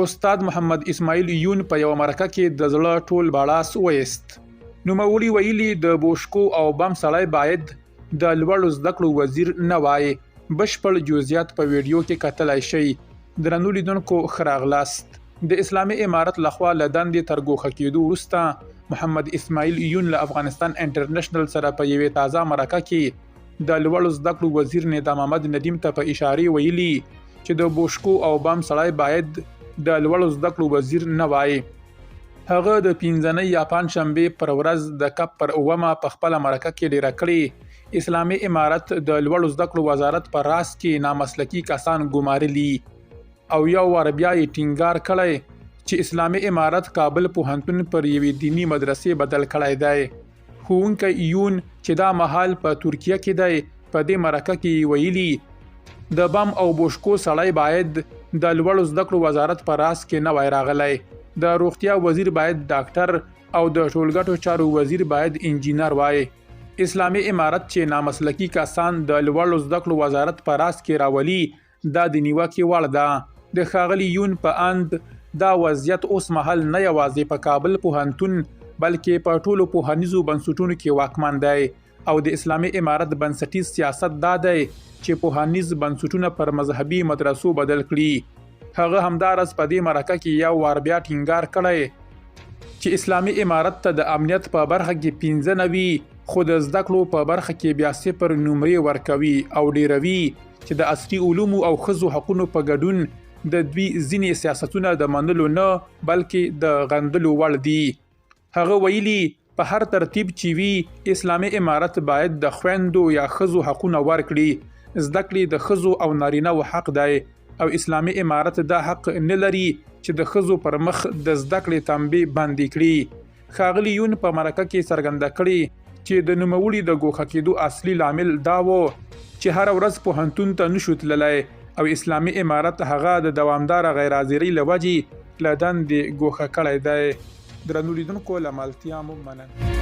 استاد محمد اسماعیل یون په یوه مرکه کې د زړه ټول بړاس وایست. نوموړي ویلي، د بوشکو او بم سړی باید د لوړو زده کړو وزیر نه وای. بشپړ جزیات په ویډیو کې کتلای شئ. درنو لیدونکو ښه راغلاست. د اسلامي امارت لخوا له دندې تر ګوښه کېدو وروسته محمد اسماعیل یون له افغانستان انټرنشنل سره په یوې تازه مرکه کې د لوړو زده کړو وزیر ندا محمد ندیم ته په اشارې ویلي چې د بوشکو او بم سړی باید د لوړو زده کړو وزیر نه وای. هغه د پنځنۍ یا پنجشنبې پر ورځ د کب پر اوومه په خپله مرکه کې ډېره کړې، اسلامي امارت د لوړو زده کړو وزارت په راس کې نامسلکي کسان ګمارلي او یو وار بیا یې ټینګار کړی چې اسلامي امارت کابل پوهنتون پر یوې دیني مدرسې بدل کړی دی. ښوونکی یون چې دا مهال په ترکیه کې دی، په دې مرکه کې یې ویلي، د بم او بوشکو سړی باید د لوړو زده کړو وزارت په راس کې نه وای راغلی، د روغتیا وزیر باید ډاکټر او د ټولګټو چارو وزیر باید انجینر وای. اسلامي امارت چې نامسلکي کسان د لوړو زده کړو وزارت په راس کې راولي، دا د نیوکې وړ ده. د ښاغلي یون په اند، دا وضعیت اوسمهال نه یوازې په کابل پوهنتون، بلکې په ټولو پوهنیزو بنسټونو کې واکمن دی او د اسلامي امارت بنسټیز سیاست دا دی چې پوهنیز بنسټونه پر مذهبي مدرسو بدل کړي. هغه همداراز په دې مرکه کې یو وار بیا ټینګار کړی چې اسلامي امارت ته د امنیت په برخه کې 95، خو د زده کړو په برخه کې بیا 0 نمرې ورکوي او ډېروي چې د عصري علومو او ښځو حقونو په ګډون د دوی ځینې سیاستونه د منلو نه، بلکې د غندلو وړ دي. هغه ویلي، په هر ترتیب چې وي، اسلامي امارت باید د خویندو یا ښځو حقونه ورکړي. زده کړې د ښځو او نارینه و حق دی او اسلامي امارت دا حق نه لري چې د ښځو پر مخ د زده کړې تنبې بندې کړي. ښاغلي یون په مرکه کې څرګنده کړې چې د نوموړي د ګوښه کېدو اصلي لامل دا و چې هره ورځ پوهنتون ته نشو تللی او اسلامي امارت هغه د دوامداره غیرحاضرۍ له وجې له دندې ګوښه کړی دی. درنو لیدونکو له ملتیا مو مننه.